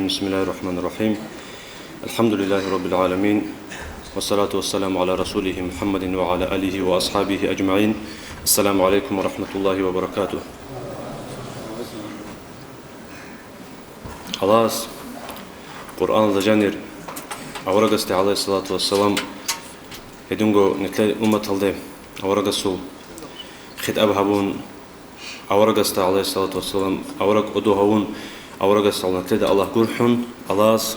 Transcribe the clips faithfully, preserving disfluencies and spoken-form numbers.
بسم الله الرحمن الرحيم. الحمد لله رب العالمين. والصلاة والسلام على رسوله محمد وعلى آله وأصحابه أجمعين. السلام عليكم ورحمة الله وبركاته. Аллагьас Къуръаналда жанир аварагасде, гӀалайгьиссалату вассалам, гьединго нилъер умматалде аварагасул хитӀаб гьабун, аварагасда, гӀалайгьиссалату вассалам, авараг кӀодо гьавун, аварагасда нилъеда Аллагь гурхӀун, Аллагьас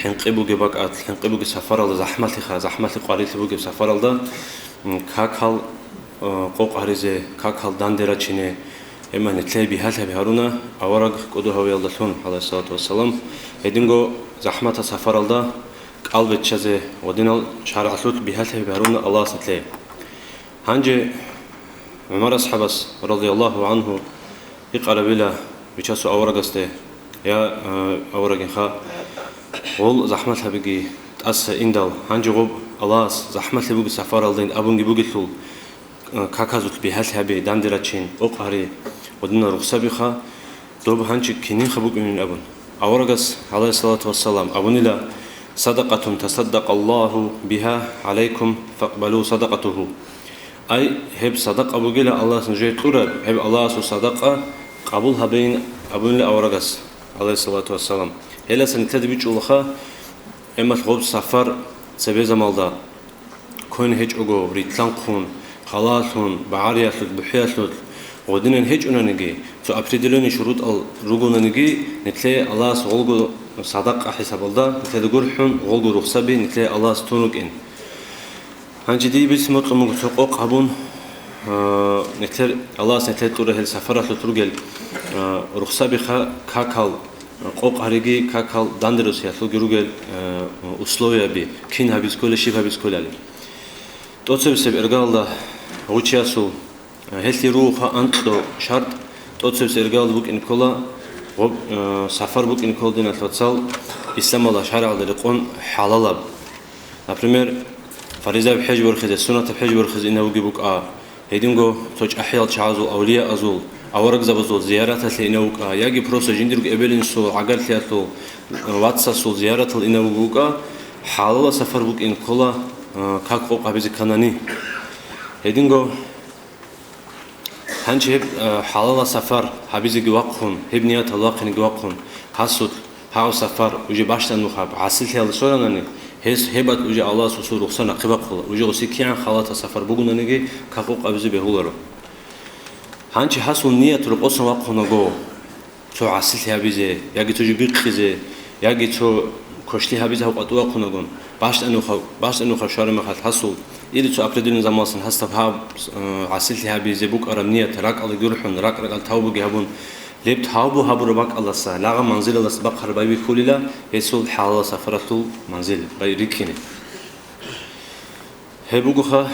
хӀинкъи бугеб бакӀалъ, хӀинкъи бугеб сапаралда, захӀмалъиха, захӀмалъи къварилъи бугеб сапаралда, м, какал, э, къокъ гьаризе, какал данде рачине, гьеб мехалъ нилъее бигьалъаби гьаруна авараг кӀодо гьавиялдалъун, гӀалайгьиссалату вассалам, гьединго захӀматал сапаралда кӀал биччазе ва динал шаригӀалъулъ бигьалъаби гьаруна Аллагьас нилъее. Гьанже ГӀумар асхӀабас, радияллагьу гӀангьу, гьикъарабила Бичасул аварагасде: «Я, э, аварагинха, гъол захӀмалъабиги тӀаса индал, гьанже гъоб Аллагьас захӀмалъи бугеб сапаралдайин абунги бугелъул, э, каказулъ бигьалъи гьабе, данде рачин, къокъ гьаре, гъодинал рухсабиха, доб гьанчи кининха букӀинин», — абун. Аварагас, гӀалайгьиссалату вассалам, абунила: «Садакъатун тасаддакъаллагьу бигьа гӀалайкум, факъбалу садакъатугьу». Ай, гьеб садакъа бугила Аллагьас нужее кьураб, гьеб Аллагьасул садакъа къабул гьабейин, абунила аварагас, гӀалайгьиссалату вассалам. Гьелдаса нилъеда бичӀчӀулаха, гьеб мехалъ гъоб сапар цебе замалда квен гьечӀого, рилълъанхъун, халалъун, багӀариялъулъ, бухӀиялъулъ, гъодинан гьечӀонаниги, цо определённый шурутӀал ругонаниги, нилъее Аллагьас гъолго садакъа хӀисабалда, нилъеда гурхӀун, гъолго рухсаби нилъее Аллагьас тун рукӀин. Гьанже дие бицин бокьун буго цо къокъ гьабун, а, нилъер, Аллагьас нилъее кьураб гьел сапаралъулъ ругел, а, рухсабиха какал, къокъ гьариги какал данде росиялъулги ругел, а, условияби, кин гьабиз кколел, щиб гьабиз кколел. ТӀоцебесеб иргаялда гъов чиясул, а, гьелъие ругоха анкьго шартӀ, тӀоцебесеб иргаялда букӀин ккола, гъоб-, а, сапар букӀин ккола, диналъ вацал, исламалда шаригӀалда рекъон хӀалалаб. Например, фаризаяб хӀеж борхизе, суннатаб хӀеж борхизе инев вугев вукӀа, гьединго цо чӀахӀиял чагӀазул, авлияазул, аварагзабазул зияраталъе инев вукӀа, яги просто жиндирго эбел-инсул гӀагарлъиялъул, вацасул зияратал инев вугев вукӀа, хӀалалаб сапар букӀин ккола, а, как къокъ гьабизе кканани. Гьединго Гьанже гьеб, э, хӀалалаб сапар гьабизеги вахъун, гьеб нияталда вахъинеги вахъун, гьасулъ гьав сапар уже бащдаб нухаб гӀасилъиялда щваранани, гьес гьеб бакӀ уже Аллагьас гьесул рухсат нахъе бахъула, уже гьесие кигӀан халатаб сапар бугонаниги, как къокъ гьабизе бегьуларо. Гьанже гьасул ният рокъосан вахъунаго, цо гӀасилъи гьабизе, яги цо жо бихъизе, яги цо квешлъи гьабизе гьав къватӀив вахъунагун, бащдаб нухаб, бащдаб нухаб щвараб мехалъ гьасул, или цо определённый заманалдасан гьасда гьаб, э, гӀасилъи гьабизе букӀараб ният ракӀалда гурхӀун, ракӀ-ракӀалда тавбуги гьабун, гьеб тавбу гьабураб бакӀалдаса, лагъаб манзилалдаса бахъараб байбихьулила гьесул хӀалалаб сапаралъул манзил бай-, рикӀкӀине. Гьеб бугоха,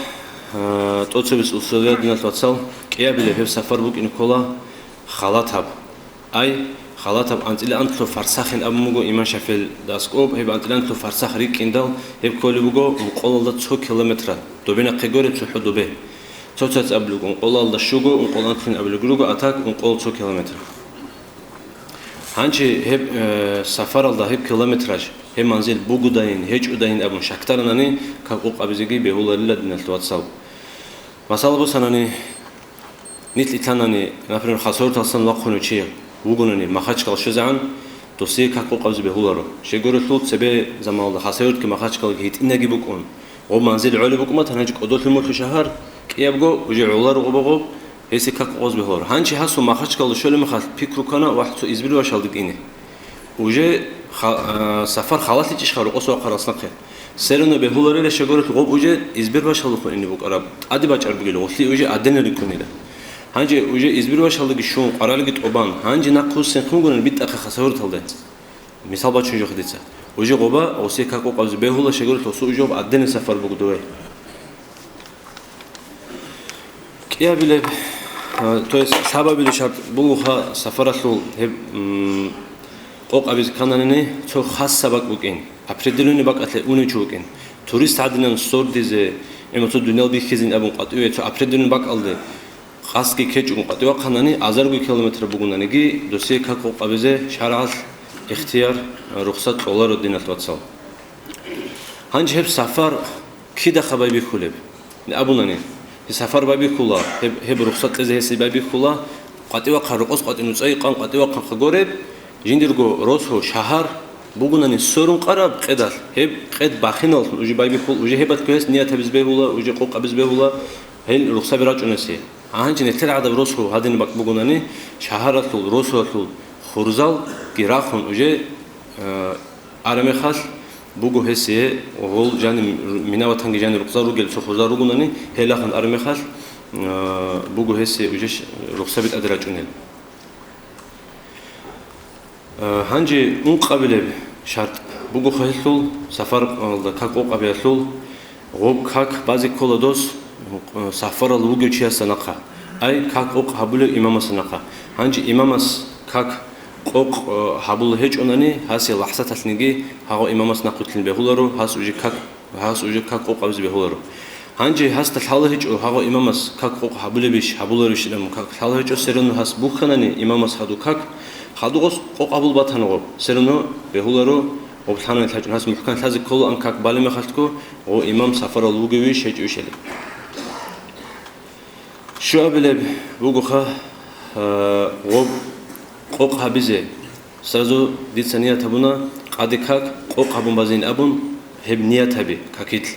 а, тӀоцебесеб условие, диналъ вацал, кӀиабилеб гьеб сапар букӀин ккола халатаб. Ай, халатаб анцӀила анлъго фарсахин абун буго имам ШафигӀил аскӀоб, гьеб анцӀила анлъго фарсах рикӀкӀиндал, гьеб кколеб буго ункъоялда цо километр, добе нахъе гуреб цохӀо добе. Цо-цояз абулеб ункъоялда щуго, ункъоялда анлъго абулеб руго, а так ункъоялда цо километр. Гьанже гьеб, э, сапаралда гьеб километраж, гьеб манзил бугодайин, гьечӀодайин абун щакдаранани, как къокъ гьабизеги бегьуларила, диналъ вацал. Масала босанани, нилъ итанани, например, Хасавюрталдасан вахъунев чи вугонани Махачкал щвезегӀан, досие как къокъ гьабизе бегьуларо. Щайгурелъул цебе заманалда Хасавюртги Махачкалги гьитӀинаги букӀун, гъоб манзил гӀолеб букӀун батани, гьанже КӀодолъи мухӀи шагьар кӀиябго уже гӀоларо гъоба гъоб, гьесие как къокъ гьабизе бегьуларо. Гьанже гьасул Махачкалда щолеб мехалъ пикру ккана вахӀ цо Избербашалда ине. Уже ха-, а, сапар халалъичӀищха рокъоса вахъаралдаса нахъе? Все равно бегьуларила, щайгурелъул гъоб уже Избербашалдехун ине букӀараб, тӀаде бачӀараб бугила, гъолъие уже гӀаденал рикӀкӀунила. Гьанже уже Избербашалдаги щун, къваралги тӀубан, гьанже нахъе вуссинхъ вугонани битӀахъе Хасавюрталде. Мисал бачун жо дица. Уже гъоба гъосие как къокъ гьабизе бегьула, щайгурелъул гъосул уже гъоб гӀаденаб сапар буго дове. КӀиабилеб, а, то есть лъабабилеб шартӀ бугоха сапаралъул гьеб, м, къокъ гьабизе кканани цо хасаб бакӀ букӀин, определённый бакӀалъе унев чи вукӀин. Турист гӀадинан сордизе, гьеб цо дуниял бихьизин абун къватӀиве цо определённый бакӀалде къасдги ккечӀого къватӀив вахъанани, азарго километр бугонаниги, досие как къокъ гьабизе шаргӀалъ Ихтияр, рухсат кьоларо, диналъ вацал. Гьанже гьеб сафар кидаха байбихьулеб? Абунани, гьеб сафар байбихьула, гьеб, гьеб рухсат кьезе гьесие байбихьула, къватӀивахъа рокъос къватӀин уцӀайихъан къватӀивахъанха гореб, жиндирго росу, шагьар бугунани сверун къараб къедалъ, гьеб къед бахиналлъун уже байбихьул, уже гьеб батго гьес ният гьабизе бегьула, уже къокъ гьабизе бегьула, гьел рухсаби рачӀунеси. Гьанже нилъер гӀадаб росу гьадин бакӀ бугунани, шагьаралъул, росулалъул хурзалги рахун уже, э, арамехалъ буго гьесие, гьол жани Мина ватанги жани рукъзал ругел цо хурзал ругунани, гьел рахун арамехалъ, э, буго гьесие уже ш-, рухсаби тӀаде рачӀунел. Э, гьанже ункъабилеб шарт буго хъалилъул, сафаралда как къокъабиялъул, гъоб как базе ккола дос, э, сафарал вугев чиясда нахъа, ай, как къокъ гьабулев имамасда нахъа. Гьанже имамас как къокъ, э, гьабулеб гьечӀонани, гьасие лахӀзаталъниги гьагъо имамас нахъвилълъин бегьуларо, гьас уже как Гьас уже как къокъ гьабизе бегьуларо. Гьанже гьасда лъала гьечӀо гьагъо имамас как къокъ гьабулебищ, гьабуларищ абун как лъала гьечӀо, все равно гьас бухьанани имамас хадув как, хадув гъос къокъ гьабул батана гъоб, все равно бегьуларо гъоб лъанани лъачӀун. Гьас мухӀкан лъазе кколаан как балеб мехалъго, гъо имам сафарал вугевищ гьечӀевищали. Щуабилеб бугоха, а, гъоб къокъ гьабизе. Сразу дица ният гьабуна, къаде как къокъ гьабун базин абун, гьеб ният гьаби, какилъ.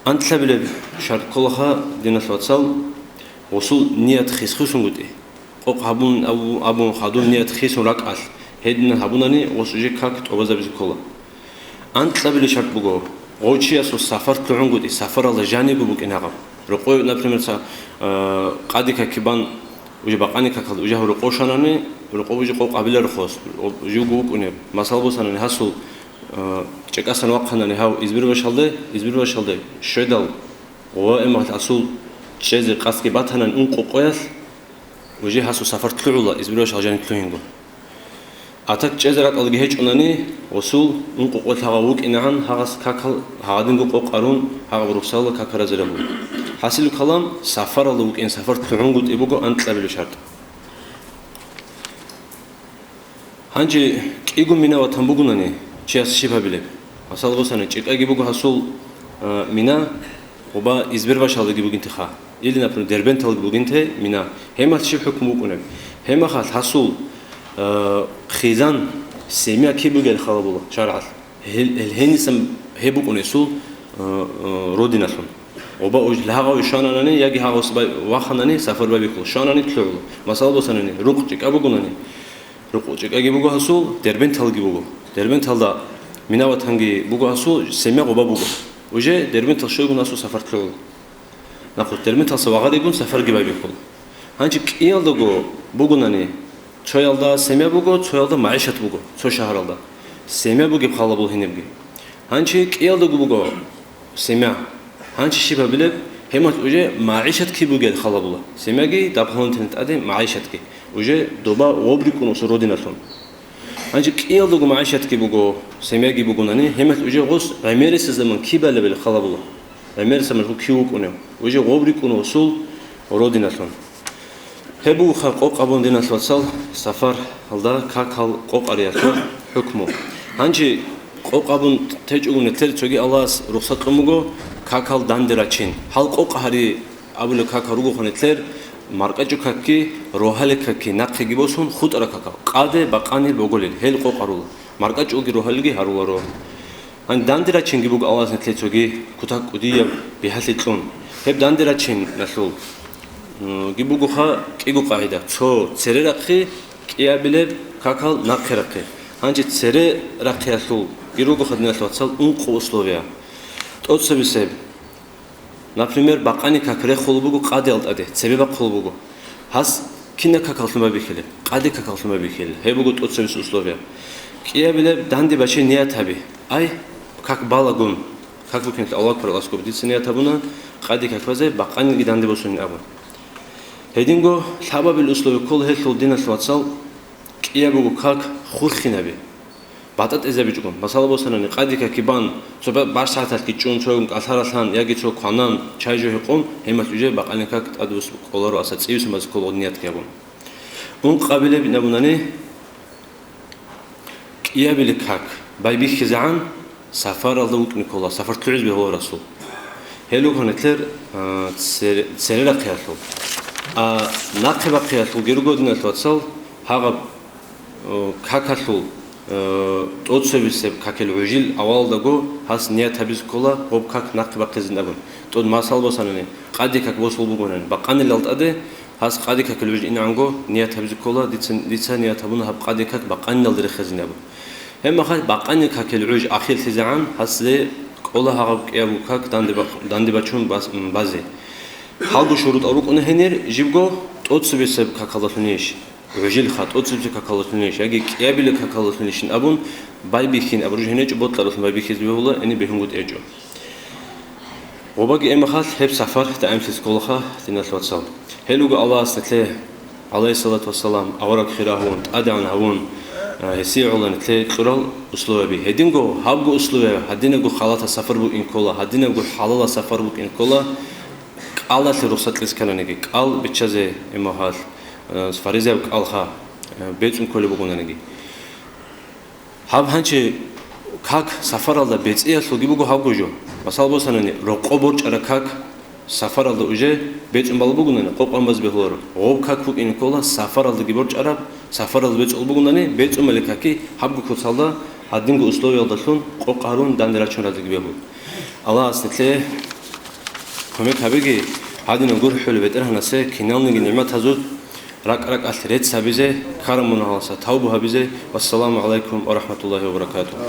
Анкьабилеб шарт кколаха, диналъ вацал, гъосул ният хисхисунгутӀи. Къокъ гьабун абу-, абун хадуб ният хисун ракӀалъ, гьединал гьабунани гъос уже как тӀубазабизе ккола. Анкьабилеб шарт буго, гъов чиясул сафар лъугӀунгутӀи, сафаралда жанибго букӀин гьагъаб. Рокъове, например, ца-, э, къаде каки бан, уже бакъани какалда уже гьав рокъов шанани, рокъов уже къокъ гьабиларо хос, уже вуго вукӀунеб. Масал босанани гьасул, э, чӀекӀасан вахъанани гьав Избербашалде, Избербашалде щведал, ва эмагьал асул чӀезе къасдги батанани ункъо къоялъ, уже гьасул сафар лъугӀула, Избербашал жаниб лъугьинго. А так чӀезе ракӀалги гьечӀунани, гъосул ункъо къо лъагъав вукӀинегӀан гьагъас какал гьагъадинго къокъ арун, гьагъаб рухсалда какаразе рагьун. ХӀасилу калам, сафаралда вукӀин сафар лъугӀунгутӀи буго анкьабилеб шарт. Гьанже кӀиго Мина ватан бугунани, чияс щиб гьабилеб? Масал босани, чӀикӀаги буго гьасул, а, Мина, гъоба Избербашалдаги бугинтеха, или, например, Дербенталги бугинте Мина. Гьемалъ щиб хӀукму букӀунеб? Гьемахалъ гьасул, а, хизан, семья киб бугел халабула шаргӀалъ. Гьел, гьел гьенисан гьеб букӀун гьесул, а, а, родиналъун. Гъоба уж-, гьагъав щвананани яги гьагъав сабай ваханани сафар байбихьула, щванани лъугӀула. Масал босанани, рукъ чӀикӀа бугунани, рукъ чӀикӀаги буго гьасул, Дербенталги буго. Дербенталда Мина ватанги буго гьасул, семья гъоба буго. Уже Дербентал щвегун гьасул сафар лъугӀула. Нахъ Дербенталса вагъаригун сафарги байбихьула. Гьанже кӀиялдаго бугунани, цоялда семья буго, цоялда магӀишат буго, цо шагьаралда. Семья бугеб халабул гьенибги. Гьанже кӀиялдаго буго семья. Гьанже щиб гьабилеб? Гьемалъ уже магӀишат киб бугел халабула. Семьяги дополнительно тӀаде магӀишатги. Уже доба гъоб рикӀкӀун уса родиналъун. Гьанже кӀиялдаго магӀишатги буго, семьяги бугунани, гьемалъ уже гъос гӀемерисезаман киб балебали халабула. ГӀемерисезаман кив вукӀунев? Уже гъов рикӀкӀун гъосул родиналъун. Гьеб бугоха къокъ абун, диналъ вацал, сафаралда какал къокъариялъул хӀукму. Гьанже къокъ абун течӀого нилъер цоги Аллагьас рухсат кьун буго какал данде рачин. Гьал къокъ гьари абулеб какал ругоха нилъер, маркӀачӀул какги, рогьалил какги, нахъеги босун, хутӀарал какал, къаде бакъанил боголил, гьел къокъ гьарула, маркӀачӀулги рогьалилги гьаруларо. Гьанже данде рачинги буго Аллагьас нилъее цоги кутак кӀудияб бигьалъи кьун. Гьеб данде рачиналъул, м, ги бугоха кӀиго къагӀида: цо цере рахъи, кӀиабилеб какал нахъе рахъи. Гьанже цере рахъиялъулги ругоха, диналъ вацал, ункъо условия. ТӀоцебесеб. Например, бакъани как рехулеб буго къадиял тӀаде, цебе бахъулеб буго. Гьас кинаб какаллъун байбихьилеб? Къаде какаллъун байбихьилеб. Гьеб буго тӀоцебесеб условие. КӀиабилеб данде бачей ният гьаби. Ай, как балагун. Как букӀинтӀ Аллагьу акбар, Аллагьу акбар. Дица ният гьабуна, къаде как базе, бакъаниги данде босунин абун. Гьединго лъабабил условие ккола гьелъул, диналъ вацал, кӀияб буго как хурхинаби. БатӀа тӀезабичӀого. Масала босанани, къаде каки бан, цо ба-, баш сагӀаталъги чӀун, цо кӀалъаралъан яги цо кванан, чай-жо гьекъон, гьемалъ уже бакъанил как тӀадбус кӀоларо, аса цӀивисан базе ккола гъоб ниятги абун. Ункъабилеб абунани, Кьиабили как байбихьизегӀан сафаралда вукӀине ккола, сафар лъугӀизе бегьула Расул. Гьел руго нилъер, а, цер-, церерахъиялъул. А нахъе бахъиялъулги руго, диналъул вацал, гьагъаб, о, какалъул, э, тӀоцебесеб какил гӀужил авалалдаго гьас ният гьабизе ккола гъоб как нахъе бахъизин абун. ТӀод масал босанани, къаде как босул бугонани, бакъанилал тӀаде гьас къаде какил гӀуж инанго ният гьабизе ккола, дица, дица ният гьабуна гьаб къаде как бакъаниналда рехизин абун. Гьеб мехалъ бакъанил какил гӀуж ахирлъизегӀан гьасде кӀола гьагъаб кӀиябго как данде бах-, данде бачун бас-, м, базе. Гьалго шурутӀал рукӀуна гьенир, жибго тӀоцебесеб какалдалъунищ, гӀужилха тӀоцебесеб какалдалъунищ, яги кӀиабилеб какалдалъунищин абун байбихьин абураб жо гьенечӀо, бокьаралъун байбихьизе бегьула, гьениб бегьунгутӀи гьечӀо. Гъобаги эмахалъ гьеб сафар даимлъи кколаха, диналъ вацал. Гьел руго Аллагьас нилъе, гӀалайгьиссалату вассалам, авараг хира гьавун, тӀадегӀан гьавун, а, гьесие гӀоло нилъе кьурал условияби. Гьединго гьабго условия, гьадинабго халатаб сафар букӀин ккола, гьадинабго хӀалалаб сафар букӀин ккола, кӀалалъе рухсат кьезе ккананиги, кӀал биччазе эмахалъ, а, фаризаяб кӀалха, а, бецӀун кколеб бугонаниги. Гьаб гьанчи как сафаралда бецӀиялъулги буго гьабго жо. Масал босанани, рокъо борчӀараб как сафаралда уже бецӀун бал бугонани, къокъ гьабизе бегьуларо. Гъоб как букӀине ккола сафаралдаги борчӀараб, сафаралда бецӀул бугонани, бецӀун бали каки гьабго куцалда гьадинго условиялдалъун къокъ гьарун данде рачун разиги бегьул. Аллагьас нилъее кумек гьабеги, гьадинаб гурхӀулеб БетӀергьанасе киналниги нигӀматазул ракӀ-ракӀалъ рецц гьабизе, ккараб мунагьалдаса тавба гьабизе. Вассаламу гӀалайкум ва рахӀматуллагьи ва баракатугьу.